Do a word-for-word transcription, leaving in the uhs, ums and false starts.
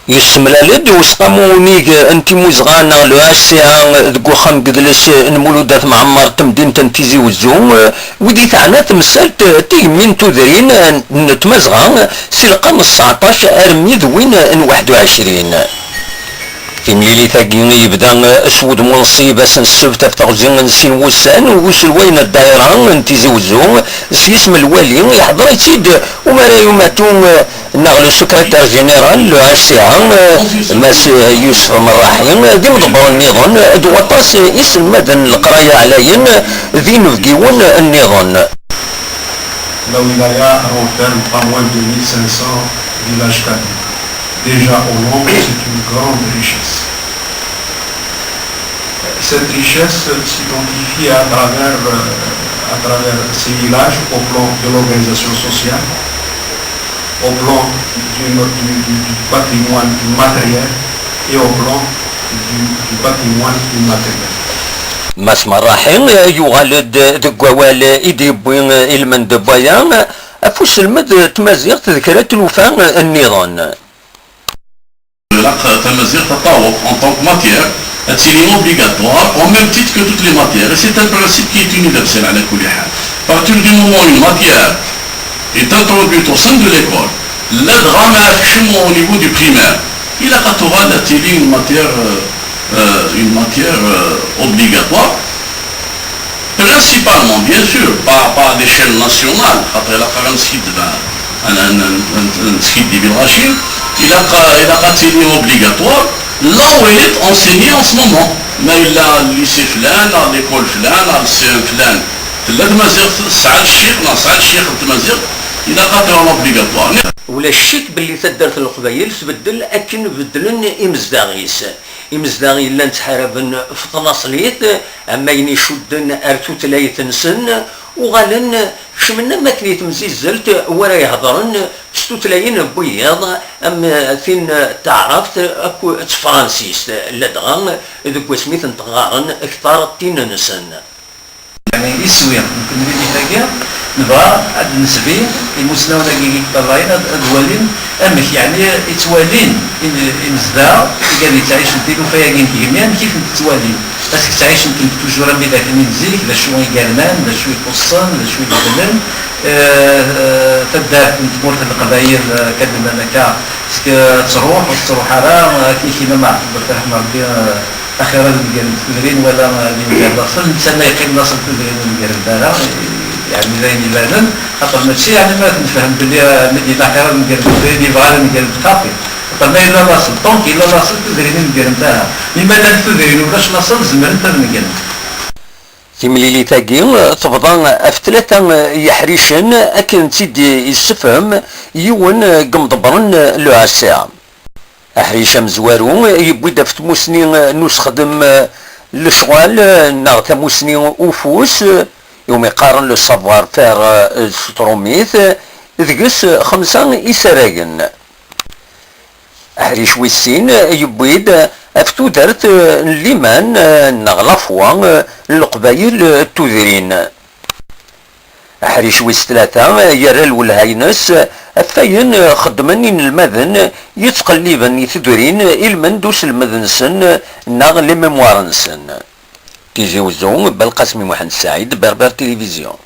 Yessemlal-d Useqqamu Unig n Timmuzɣa neɣ le H C A deg uxxam n yidles n Mulud At Mɛemmer n temdint n Tizi Wezzu, wid i teɛna temsalt tigemmi n tudrin n Tmazɣa si lqern n sseɛṭac armi d win n waḥed u ɛecrin. Timlilit-agi yebda s wudem unṣib ass n ssebt ɣef teɣzi n sin wussan, uselway n ddaira n Tizi Wezzu, s yisem n lwali, yeḥḍer-itt-id umaray umatu neɣ le secrétaire général, le H C A, Mass Yusef Merraḥi, d imḍebbren nniḍen, d waṭas iselmaden n leqraya ɛlayen, d inebgiwen nniḍen. La wilaya renferme pas moins de mille cinq cents villages kabyle. Déjà au nombre, c'est une grande richesse. Cette richesse s'identifie à travers, euh, à travers ces villages au plan de l'organisation sociale, au plan du, du, du, du patrimoine matériel et au plan du, du patrimoine immatériel. Mass Merraḥi yuɣal-d deg wawal i d-yewwi ilmend n waya ɣef uselmed n tmaziɣt d kra n tlufa nniḍen. Ilaq tamaziɣt ad taweḍ en tant que matière, ad tili obligatoire au même titre que toutes les matières. Et c'est un principe qui est universel, à la kulli hal. À partir du moment où une matière est introduite au sein de l'école, ladɣa ma tekcem au niveau du primaire, ilaq ad tuɣal ad tili une matière, euh, euh, une matière, euh, obligatoire. Principalement, bien sûr, pas, pas à l'échelle nationale, خاطر إلا قرا نسكي دابا، أنا، أنا، أنا، أنا نسكي دي بلغاشي، إلا قا-، إلا قاتلي obligatoire, là où elle est enseignée en ce moment. ما إلا lycée فلان، l'école فلان، le C M فلان. تلا تمازيغ سعد الشيخ، لا سعد الشيخ التمازيغ، إلا قاتلي obligatoire. ولا الشك باللي تدرت القبايل تبدل أكن بدلن إمزداغيس. Imezdaɣ yellan ttḥaraben f tnaṣlit, am ayen icudden ar tutlayt-nsen, uɣalen kecmen am akken i temzizzelt wara ihedren s tutlayin n wiyiḍ, am tin n taɛrabt akked tefransist, ladɣa deg wasmi tent-ɣɣaren kter tin-nsen. Yeɛni iswi n temlilit-agi, nebɣa ad d-nesbi imusnawen-agi i yeṭṭalayen ad, ad walin amek, yeɛni, i ttwalin im-, imezdaɣ i gad yettɛicen tilufa-agi n tgemmi, amek i tent-ttwalin? Est-ce que ttɛicen-tent toujours am widak-nni n zik? D acu i yernan? D acu ixuṣṣen? D acu ibeddlen? Eh, eh, taddart n tmurt n Leqbayel, eh, kan nnan akka, est-ce que tettruḥ ur tettruḥ ara? Akken i k-yenna Maɛtub, ad t-rahma Rebbi, eh, Axir ad negren tudrin wala ad yenger laṣel, netta ma yeqqim laṣel tudrin ur negrent ara, yeɛni d ayen ibanen, xaṭer mačči yeɛni ma ad nefhem belli, eh, ma d-yenna axir ad negren tudrin, yebɣa ad negren xaṭi. Xaṭer ma yella laṣel, donc yella laṣel, tudrin ur negrent ara. Mi ma llant tudrin ulac laṣel, zemrent ad negrent. Timlilit-agi tebḍa ɣef tlata yeḥricen akken tt-id-yessefhem yiwen deg yimḍebbren n le H C A. Aḥric amezwaru yewwi-d ɣef tmusni n usexdem n lecɣal neɣ tamusni ufus, iwumi qqaren le savoir-faire s trumit, deg-s xemsa isaragen. Aḥric wis sin yewwi-d ɣef tudert n liman neɣ la foi n Leqbayel n tudrin. Aḥric wis tlata yerra lwelha-ines ɣef wayen xeddmen inelmaden yettqelliben i tudrin ilmend uselmed-nsen neɣ les mémoires-nsen. Tizi Wezzu, Belqasem Muḥend Saɛid, Berbère Télévision.